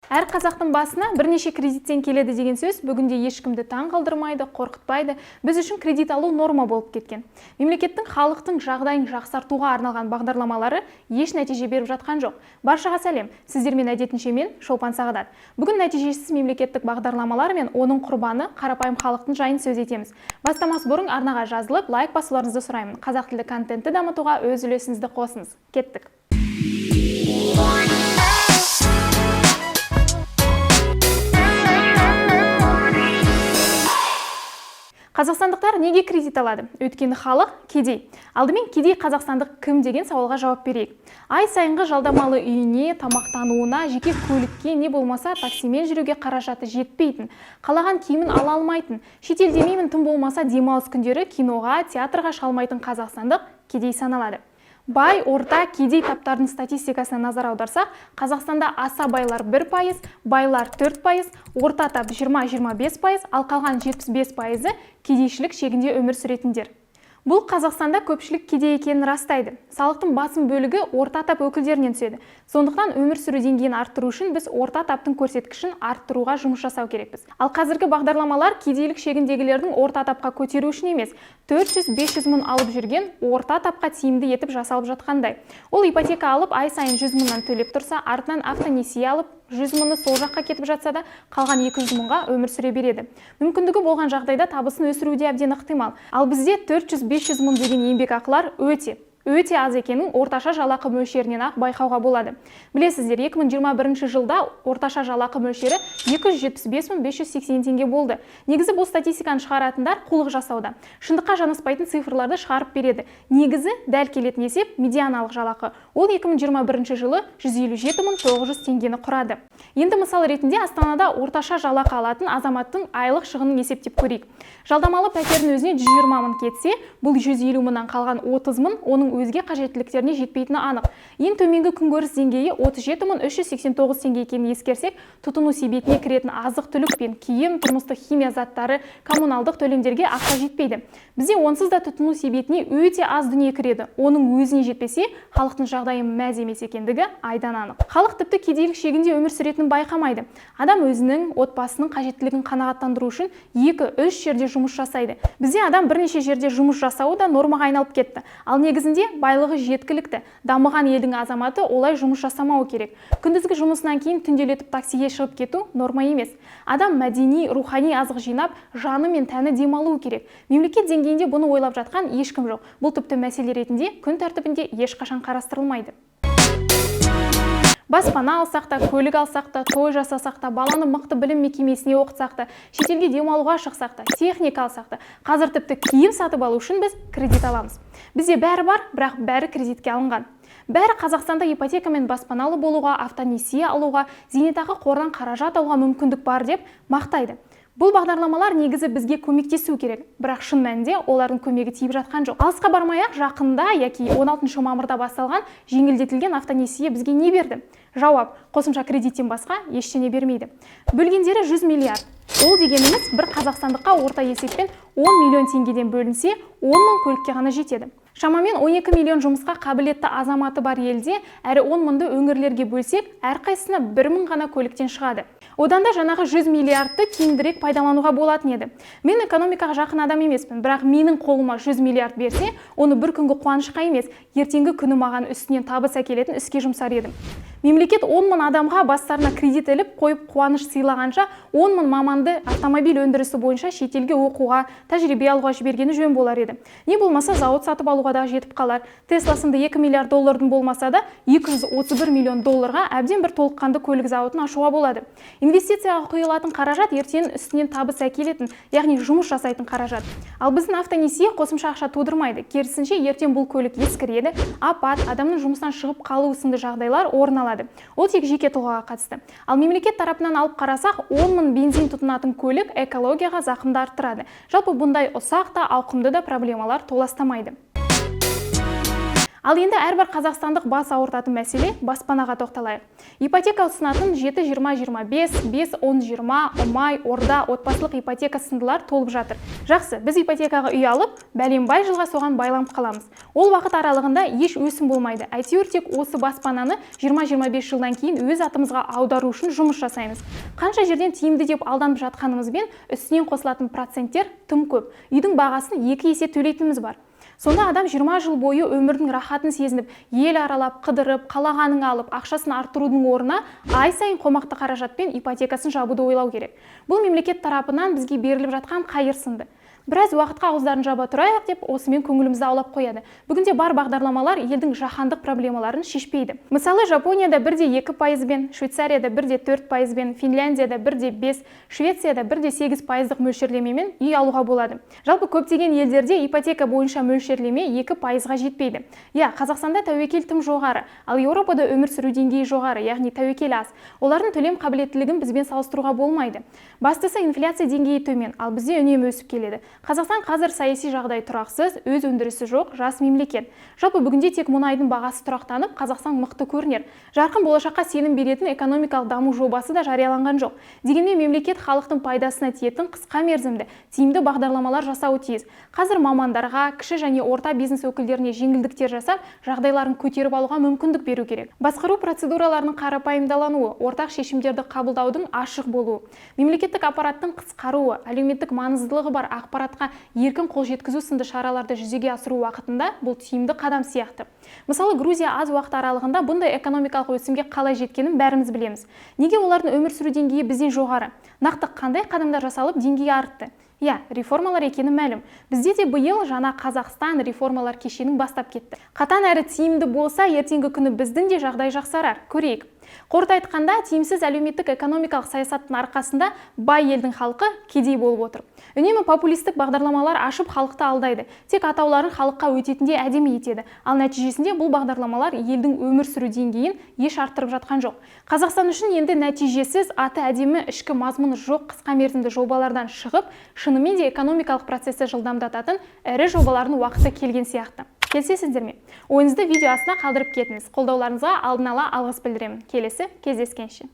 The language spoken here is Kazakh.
Әр қазақтың басына бірнеше кредиттен келеді деген сөз бүгінде ешкімді таң қалдырмайды, қорқытпайды. Біз үшін кредит алу норма болып кеткен. Мемлекеттің халықтың жағдайын жақсартуға арналған бағдарламалары еш нәтиже беріп жатқан жоқ. Баршаға сәлем. Сіздермен әдетінше мен, Шолпан Сағадат. Бүгін нәтижесіз мемлекеттік бағдарламалар мен оның құрбаны қарапайым халықтың жайын сөз етеміз. Бастамас бұрын арнаға жазылып, лайк басуларыңызды сұраймын. Қазақ тілді контентті дамытуға өз үлесіңізді қосыңыз. Кеттік. Қазақстандықтар неге кредит алады? Өйткені халық кедей. Алдымен кедей қазақстандық кім деген сауалға жауап берейік. Ай сайынғы жалдамалы үйіне, тамақтануына, жеке көлікке, не болмаса таксимен жүруге қаражаты жетпейтін, қалаған киімін ала алмайтын, шетел демеймін, тым болмаса демалыс күндері киноға, театрға шыға алмайтын қазақстандық кедей саналады. Бай, орта, кедей таптардың статистикасына назар аударсақ, Қазақстанда аса байлар 1%, байлар 4%, орта тап 20-25%, ал қалған 75%-ы кедейшілік шегінде өмір сүретіндер. Бұл Қазақстанда көпшілік кедей екенін растайды. Салықтың басым бөлігі орта тап өкілдерінен түседі. Сондықтан өмір сүру деңгейін арттыру үшін біз орта таптың көрсеткішін арттыруға жұмыс жасау керекпіз. Ал қазіргі бағдарламалар кедейлік шегіндегілердің орта тапқа көтеру үшін емес, 400-500 мың алып жүрген орта тапқа тиімді етіп жасалып жатқандай. Ол ипотека алып, ай сайын 100 мыңнан төлеп тұрса, артынан автонесие алып, 100 мыңы сол жаққа кетіп жатса да, қалған 200 мыңға өмір сүре береді. Мүмкіндігі болған жағдайда табысын өсіруі де әбден ықтимал. Ал бізде 400-500 мың деген еңбекақылар өте өте аз екенін орташа жалақы мөлшерінен ақ байқауға болады. Білесіздер, 2021 жылда орташа жалақы мөлшері 275 580 теңге болды. Негізі бұл статистиканы шығаратындар қулық жасауда. Шындыққа жанаспайтын цифрларды шығарып береді. Негізі дәл келетін есеп медианалық жалақы. Ол 2021 жылы 157 900 теңгені құрады. Енді мысал ретінде Астанада орташа жалақы алатын азаматтың айлық шығынын есептеп көрейік. Жалдамалы пәтердің өзіне 120 мың кетсе, бұл 150 мыңнан қалған 30 мың оның өзге қажеттіліктеріне жетпейтіні анық. Ең төменгі күнкөріс деңгейі 37 389 теңге екенін ескерсек, тұтыну себетіне кіретін азық-түлік пен киім, тұрмыстық химия заттары, коммуналдық төлемдерге ақша жетпейді. Бізде онсыз да тұтыну себетіне өте аз дүние кіреді. Оның өзіне жетпесе, халықтың жағдайы мәз емес екендігі айдан анық. Халық тіпті кедейлік шегінде өмір сүретінін байқамайды. Адам өзінің, отбасының қажеттілігін қанағаттандыру үшін 2-3 жерде жұмыс жасайды. Бізде адам бірнеше жерде жұмыс жасауы да нормаға айналып кетті. Ал негізінде байлығы жеткілікті, дамыған елдің азаматы олай жұмыс жасамауы керек. Күндізгі жұмысынан кейін түнделетіп таксиге шығып кету норма емес. Адам мәдени, рухани азық жинап, жаны мен тәні демалуы керек. Мемлекет деңгейінде бұны ойлап жатқан ешкім жоқ. Бұл тіпті мәселе ретінде күн тәртібінде ешқашан қарастырылмайды. Баспана алсақ та, көлік алсақ та, той жасасақ та, баланы мықты білім мекемесіне оқытсақ та, шетелге демалуға шықсақ та, техника алсақ та, қазір тіпті киім сатып алу үшін біз кредит аламыз. Бізде бәрі бар, бірақ бәрі кредитке алынған. Бәрі Қазақстанда ипотекамен баспаналы болуға, автонесие алуға, зейнетақы қорынан қаражат алуға мүмкіндік бар деп мақтайды. Бұл бағдарламалар негізі бізге көмектесу керек, бірақ шын мәнінде олардың көмегі тиіп жатқан жоқ. Алысқа бармай-ақ, жақында, яки 16 мамырда басталған жеңілдетілген автонесие бізге не берді? Жауап: қосымша кредиттен басқа ештеңе бермейді. Бөлгендері 100 миллиард. Ол дегеніміз бір қазақстандыққа орта есеппен 10 миллион теңгеден бөлінсе, 10 мың көлікке ғана жетеді. Шамамен 12 миллион жұмысқа қабілетті азаматы бар елде әрі 10 мыңды өңірлерге бөлсек, әрқайсысына 1 мың ғана көліктен шығады. Одан да жаңағы 100 миллиардты тиімдірек пайдалануға болатын еді. Мен экономикаға жақын адам емеспін, бірақ менің қолыма 100 миллиард берсе, оны бір күнгі қуанышқа емес, ертеңгі күні маған үстінен табыс әкелетін іске жұмсар едім. Мемлекет 10 мың адамға бастарына кредит іліп қойып қуаныш сыйлағанша, 10 мың маманды автомобиль өндірісі бойынша шетелге оқуға, тәжірибе алуға жібергені жөн болар еді. Не болмаса зауыт сатып алуға да жетіп қалар. Тесла сынды 2 миллиард доллардың болмаса да 231 миллион долларға әбден бір толыққанды көлік зауытын ашуға болады. Инвестицияға құйылатын қаражат ертең үстінен табыс әкелетін, яғни жұмыс жасайтын қаражат. Ал біздің автонесие қосымша ақша тудырмайды. Керісінше, ертең бұл көлік ескіреді, апат, адамның жұмыстан шығып қалуы сынды жағдайлар орын алады. Ол тек жеке тұлғаға қатысты. Ал мемлекет тарапынан алып қарасақ, 10 мың бензин тұтынатын көлік экологияға зақымды арттырады. Жалпы бұндай ұсақ та, ауқымды да проблемалар толастамайды. Ал енді әрбір қазақстандық бас ауыртатын мәселе – баспанаға тоқталайық. Ипотека ұсынатын 7 20 25, 5 10 20, Ұмай, Орда, отбасылық ипотека сындылар толып жатыр. Жақсы, біз ипотекаға үй алып, бәленбай жылға соған байланып қаламыз. Ол уақыт аралығында еш өсім болмайды. Әйтеуір тек осы баспананы 20-25 жылдан кейін өз атымызға аудару үшін жұмыс жасаймыз. Қанша жерден тиімді деп алданып жатқанымызбен, үстінен қосылатын проценттер тым көп. Үйдің бағасын 2 есе төлейтініміз бар. Сонда адам 20 жыл бойы өмірдің рахатын сезініп, ел аралап, қыдырып, қалағанын алып, ақшасын арттырудың орнына ай сайын қомақты қаражатпен ипотекасын жабуды ойлау керек. Бұл мемлекет тарапынан бізге беріліп жатқан қайыр сынды. Біраз уақытқа ауыздарын жаба тұрайық деп, осымен көңілімізді аулап қояды. Бүгінде бар бағдарламалар елдің жаһандық проблемаларын шешпейді. Мысалы, Жапонияда 1,2 пайызбен, Швейцарияда 1,4 пайызбен, Финляндияда 1,5, Швецияда 1,8 пайыздық мөлшерлемемен үй алуға болады. Жалпы, көптеген елдерде ипотека бойынша мөлшерлеме 2 пайызға жетпейді. Иә, Қазақстанда тәуекел тым жоғары, ал Еуропада өмір сүру деңгейі жоғары, яғни тәуекел аз. Олардың төлем қабілеттілігін бізбен салыстыруға болмайды. Бастысы, инфляция деңгейі төмен, ал бізде үнемі өсіп келеді. Қазақстан қазір саяси жағдай тұрақсыз, өз өндірісі жоқ жас мемлекет. Жалпы, бүгінде тек мұнайдың бағасы тұрақтанып, Қазақстан мықты көрінер. Жарқын болашаққа сенім беретін экономикалық даму жобасы да жарияланған жоқ. Дегенмен мемлекет халықтың пайдасына тиетін қысқа мерзімді тиімді бағдарламалар жасауы тиіс. Қазір мамандарға, кіші және орта бизнес өкілдеріне жеңілдіктер жасап, жағдайларын көтеріп алуға мүмкіндік беру керек. Басқару процедураларының қарапайымдалануы, ортақ шешімдерді қабылдаудың ашық болуы, мемлекеттік аппараттың қысқаруы, әлеуметтік маңыздылығы бар ақпаратқа еркін қол жеткізу сынды шараларды жүзеге асыру уақытында бұл тиімді қадам сияқты. Мысалы, Грузия аз уақыт аралығында бұндай экономикалық өсімге қалай жеткенін бәріміз білеміз. Неге олардың өмір сүру деңгейі бізден жоғары? Нақты қандай қадамдар жасалып, деңгейі артты? Иә, реформалар екені мәлім. Бізде де биыл Жаңа Қазақстан реформалар кешенін бастап кетті. Қатаң әрі тиімді болса, ертеңгі күні біздің де жағдай жақсарар. Көрейік. Қорыта айтқанда, тиімсіз әлеуметтік экономикалық саясаттың арқасында бай елдің халқы кедей болып отыр. Үнемі популистік бағдарламалар ашып, халықты алдайды. Тек атауларын халыққа өтетіндей әдемі етеді. Ал нәтижесінде бұл бағдарламалар елдің өмір сүру деңгейін еш арттырып жатқан жоқ. Қазақстан үшін енді нәтижесіз, аты әдемі, ішкі мазмұны жоқ қысқа мерзімді жобалардан шығып, шынымен де экономикалық процесті жылдамдататын ірі жобалардың уақыты келген сияқты. Келісесіздер ме? Ойыңызды видео астына қалдырып кетіңіз. Қолдауларыңызға алдын ала алғыс білдіремін. Келесі кездескенше.